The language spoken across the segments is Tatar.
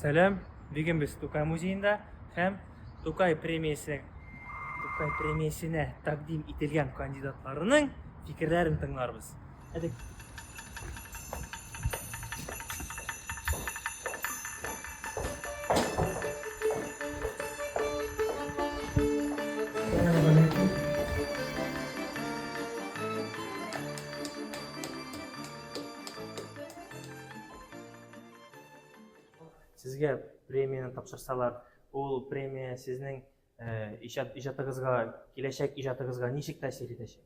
Сәлам, бүген без Тукай музеенда һәм Тукай премиясе Тукай премиясенә тәкъдим ителгән кандидатларының фикерләрен тыңларбыз. Әйдә. Сезгә премияне тапшырсалар, ул премия сезнең э, иҗат иҗатыгызга, киләчәк иҗатыгызга ничек тәэсир итәчәк?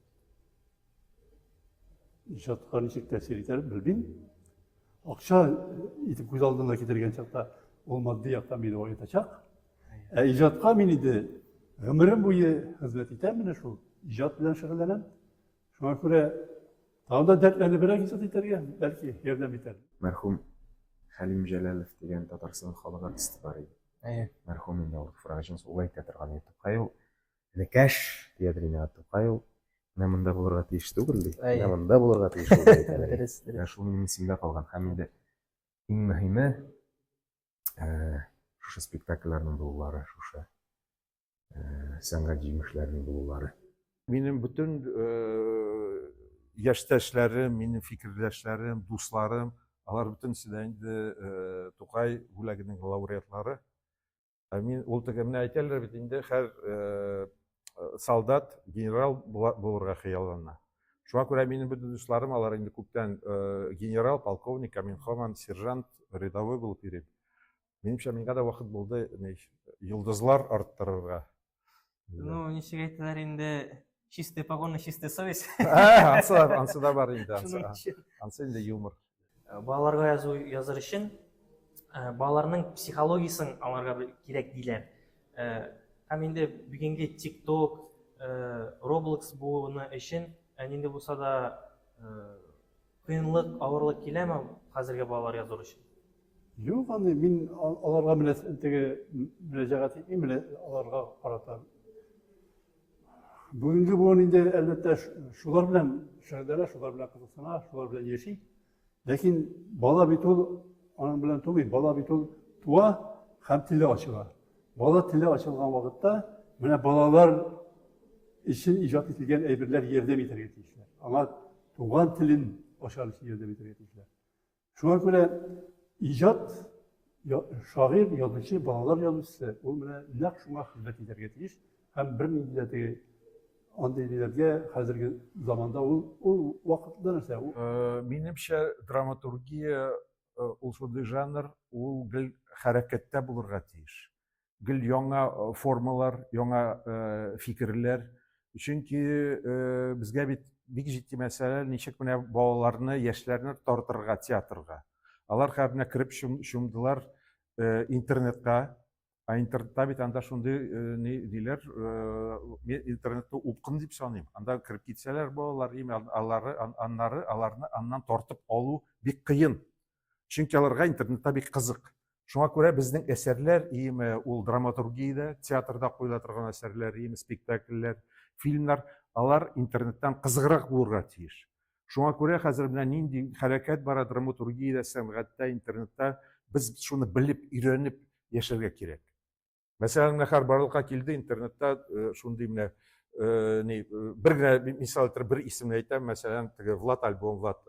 Иҗатка ничек тәэсир итәр, белмим. Акча итеп күз алдына китергән чакта ул матди яктан мине баетачак. Ә иҗатка мин инде гомерем буе хезмәт итәм, менә шул иҗат белән шөгыльләнәм. Шуңа күрә тагын да дәртләнебрәк иҗат итәргә, бәлки, ярдәм итәр. Мәрхүм Хәлим Җәләлов дигән Татарстан халык артисты бар иде. Әйе. Мәрхүм инде ул туфрак өчен ул әйтә торган иде. Тукай ул энекәш диядер инде аңа. Тукай ул менә монда булырга тиеш түгел ди. Менә монда булырга тиеш ул дип әйтә. Дөрес, дөрес. Менә шул минем исемдә калган. Һәм инде иң мөһиме, шушы спектакльләрнең булулары, шушы сәнгать җимешләренең булулары. Минем бөтен яшьтәшләрем, минем фикердәшләрем, дусларым, алар бөтенесе дә инде Тукай бүләгенең лауреатлары. Ә мин ул теге менә әйтәләр бит инде һәр солдат генерал булырга хыяллана. Шуңа күрә минем бөтен дусларым алар инде күптән генерал, полковник, ә мин һаман сержант, рядовой булып йөрим. Минемчә, миңа да вакыт булды йолдызлар арттырырга. Ну, ничек әйтәләр инде, чистые погоны, чистая совесть. Ә, ансы да, ансы да бар инде, ансы, ансы инде юмор. Э, балаларга язу языр өчен э, балаларның психологиясен аңларга кирәк диләр. Э, һәм инде бүгенге TikTok, Roblox буыны өчен нинди булса да кыенлык, авырлык киләме хәзерге балалар языр өчен? Юк, аны мин аларга менә теге мөрәҗәгать итмим, менә аларга карата. Бүгенге буын инде әлбәттә шулар белән шөгыльләнә, шулар белән кызыксына, шулар белән яши. Ләкин бала бит ул аның белән тумый, бала бит ул туа һәм теле ачыла. Бала теле ачылган вакытта менә балалар өчен иҗат ителгән әйберләр ярдәм итәргә тиешләр. Аңа туган телен ачар өчен ярдәм итәргә тиешләр. Шуңа күрә иҗат, шагыйрь, язучы, балалар язучысы, ул менә нәкъ шуңа хезмәт итәргә тиеш һәм бернинди дә теге андый ниләргә хәзерге заманда ул ул вакытлы нәрсә. Э, минемчә, драматургия э, ул шундый жанр, ул гел хәрәкәттә булырга тиеш. Гел яңа э, формалар, яңа э, фикерләр. Чөнки э, безгә бит бик җитди мәсьәлә, ничек менә балаларны, яшьләрне тартырга театрга. Алар хәзер менә кереп чумдылар интернетка. Ә интернетта бит анда шундый ниләр, мин интернетны упкын дип саныйм. Анда кереп китсәләр балалар, алары, аннары аларны аннан тартып алу бик кыен. Чөнки аларга интернетта бик кызык. Шуңа күрә безнең әсәрләр, име ул драматургиядә, театрда куела торган әсәрләр, име спектакльләр, фильмнар, алар интернеттан кызыграк булырга тиеш. Шуңа күрә хәзер менә нинди хәрәкәт бара драматургиядә, сәнгатьтә, интернетта, без шуны белеп, өйрәнеп яшәргә кирәк. Мәсәлән, менә хәзер барлыкка килде интернетта э, шундый менә э, ни э, бер генә мисал итеп бер исемне әйтәм, мәсәлән, теге Влад альбом Влад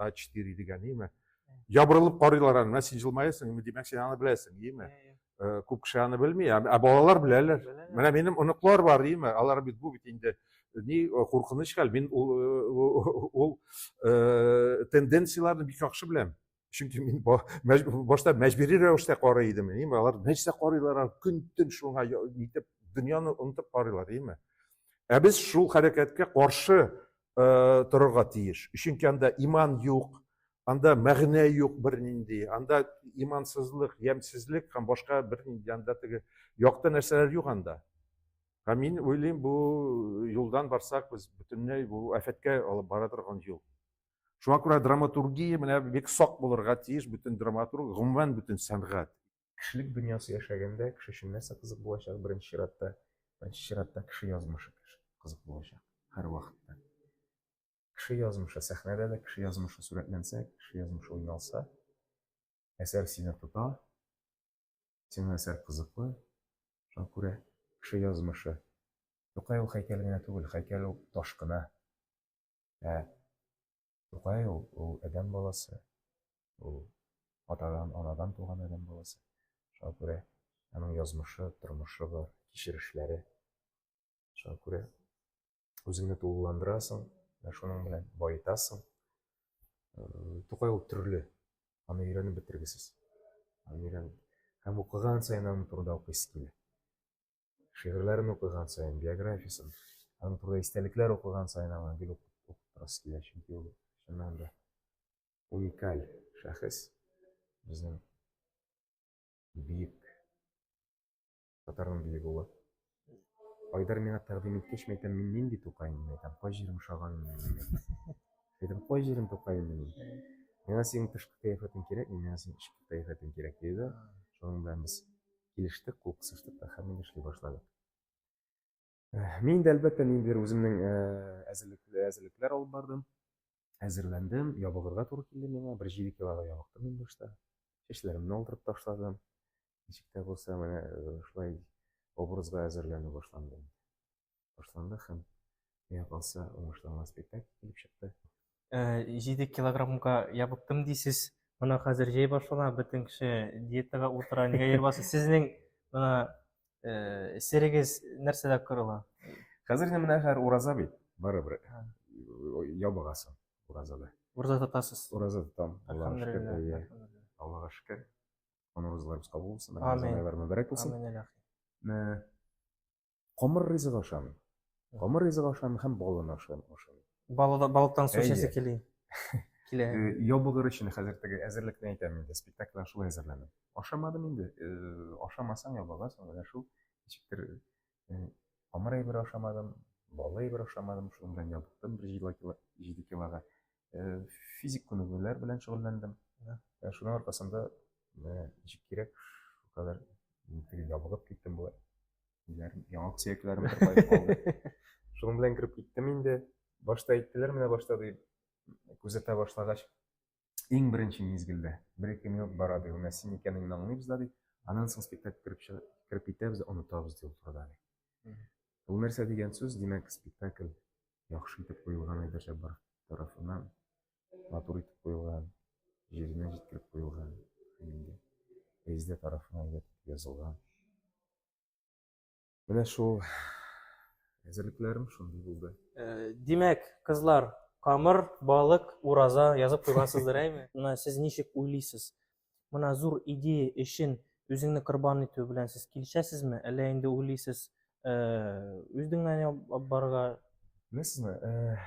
А4 дигән, име? Ябырылып карыйлар аны. Менә син җылмаясың, димәк, син аны беләсең, име? Күп кеше аны белми, ә балалар беләләр. Менә минем оныклар бар, име? Алар бит бу бит инде ни куркыныч хәл. Мин ул ул тенденцияләрне бик яхшы беләм. Чөнки мин башта мәҗбүри рәвештә карый идем. Әйеме, алар нәрсә карыйлар, алар көн-төн шуңа нитеп дөньяны онытып карыйлар, әйеме? Ә без шул хәрәкәткә каршы э, торырга тиеш. Чөнки анда иман юк, анда мәгънә юк бернинди, анда имансызлык, ямьсезлек һәм башка бернинди анда теге якты нәрсәләр юк анда. Һәм мин уйлыйм, бу юлдан барсак, без бөтенләй бу афәткә алып бара торган юл. Шуңа күрә драматургия менә бик сак булырга тиеш, бөтен драматург, гомумән бөтен сәнгать. Кешелек дөньясы яшәгәндә кеше өчен нәрсә кызык булачак беренче чиратта? Беренче чиратта кеше язмышы кызык булачак һәрвакытта. Кеше язмышы сәхнәдә дә кеше язмышы сурәтләнсә, кеше язмышы уйналса, әсәр сине тота. Сиңа әсәр кызыклы, шуңа күрә кеше язмышы. Тукай ул һәйкәл генә түгел, һәйкәл ул таш кына. Ә Тукай ул, ул адәм баласы, ул атадан, анадан туган адәм баласы. Шуңа күрә аның язмышы, тормышы бар, кичерешләре. Шуңа күрә үзеңне тулыландырасың, менә шуның белән баетасың. Э, Тукай ул төрле, аны өйрәнеп бетергесез. Аны өйрәнеп. Һәм укыган саен аның турында укыйсы килә. Шигырьләрен укыган саен, биографиясен, аның турында истәлекләр укыган саен аңа гел укып торасы килә, чөнки ул чыннан да уникаль шәхес. Безнең бөек татарның бөек улы. Айдар миңа тәкъдим иткәч, мин әйтәм, мин нинди Тукай инде, әйтәм, кай җирем ошаган инде мин. Әйтәм, кай җирем Тукай инде мин. Миңа синең тышкы кыяфәтең кирәкми, миңа синең эчке кыяфәтең кирәк, диде. Шуның белән без килештек, кул кысыштык та һәм инде эшли башладык. Мин дә, әлбәттә, ниндидер үземнең әзерлек, әзерлекләр алып бардым. Әзерләндем, ябыгырга туры килде миңа. Бер 7 килога ябыктым мин башта. Чәчләремне алдырып ташладым. Ничек тә булса, менә шулай образга әзерләнү башланды инде. Башланды һәм миңа калса, уңышланган спектакль килеп чыкты. 7 килограммга ябыктым дисез. Менә хәзер җәй башлана, бөтен кеше диетага утыра, нигә йөреп басып? Сезнең менә серегез нәрсәдә корыла? Хәзер инде менә хәзер ураза бит, барыбер ябыгасың уразада. Ураза тотасыз? Ураза тотам, Аллага шөкер. Әйе. Аллага шөкер. Аны уразаларыбыз кабул булсын, Рамазан айлары мөбарәк булсын. Амин. Камыр ризыгы ашамыйм. Камыр ризыгы ашамыйм һәм балын ашамыйм. Балыда, балыктан су эчәсе кили. Килә. Э, ябыгыр өчен хәзер теге әзерлекне әйтәм инде. Спектакльдән шулай әзерләнәм. Ашамадым инде. Э, ашамасаң ябыгасың, менә шул ничектер э, камыр әйбер ашамадым, балы әйбер ашамадым, шуның белән ябыктым бер 7 килога. Физик күнегүләр белән шөгыльләндем. Шуның аркасында ничек кирәк, шулкадәр теге ябыгып киттем болай. Ниләрем, яңак сөякләрем тырпаеп калды. Шуның белән кереп киттем инде. Башта әйттеләр менә башта дип күзәтә башлагач, иң беренче мизгелдә бер-ике минут бара ди, менә син икәнеңне аңлыйбыз да ди. Аннан соң спектакль кереп чыгып, кереп китәбез дә онытабыз ди ул турыда ди. Ул нәрсә дигән сүз? Димәк, спектакль яхшы итеп куелган Айдар Җаббаров тарафыннан, матур итеп куелган, җиренә җиткереп куелган, инде Резидә тарафыннан әйбәт итеп язылган. Менә шул әзерлекләрем шундый булды. Э, димәк, кызлар, камыр, балык, ураза язып куйгансыздыр, әйме? Менә сез ничек уйлыйсыз? Менә зур идея өчен үзеңне корбан итү белән сез килешәсезме? Әллә инде уйлыйсыз, э, үз дөньяңа барырга? Беләсезме, э,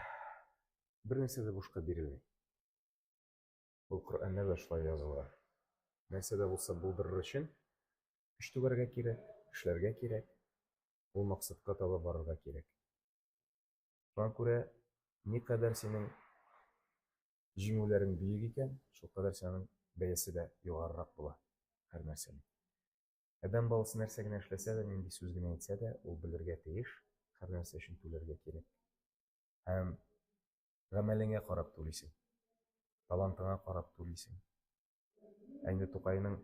бер нәрсә дә бушка бирелми. Ул Коръәндә дә шулай язылган. Нәрсә дә булса булдырыр өчен көч түгәргә кирәк, эшләргә кирәк, ул максатка таба барырга кирәк. Шуңа күрә никадәр синең җиңүләрең бөек икән, шулкадәр синең бәясе дә югарырак була һәр нәрсәнең. Адәм баласы нәрсә генә эшләсә дә, нинди сүз генә әйтсә дә, ул белергә тиеш, һәр нәрсә өчен түләргә кирәк. Һәм гамәлеңә карап түлисең. Талантыңа карап түлисең. Ә инде Тукайның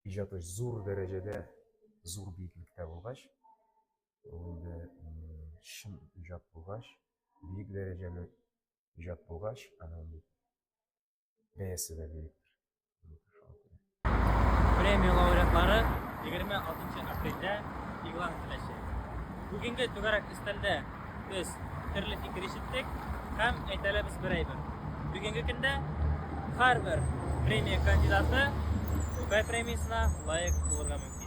иҗаты зур дәрәҗәдә, зур биеклектә булгач, ул инде чын иҗат булгач, биек дәрәҗәле иҗат булгач, аның бәясе дә биектер. Премия лауреатлары 26 апрельдә игълан ителәчәк. Бүгенге түгәрәк өстәлдә без төрле фикер ишеттек һәм әйтә алабыз бер әйбер. Бүгенге көндә һәрбер премия кандидаты Тукай премиясенә лаек булырга мөмкин.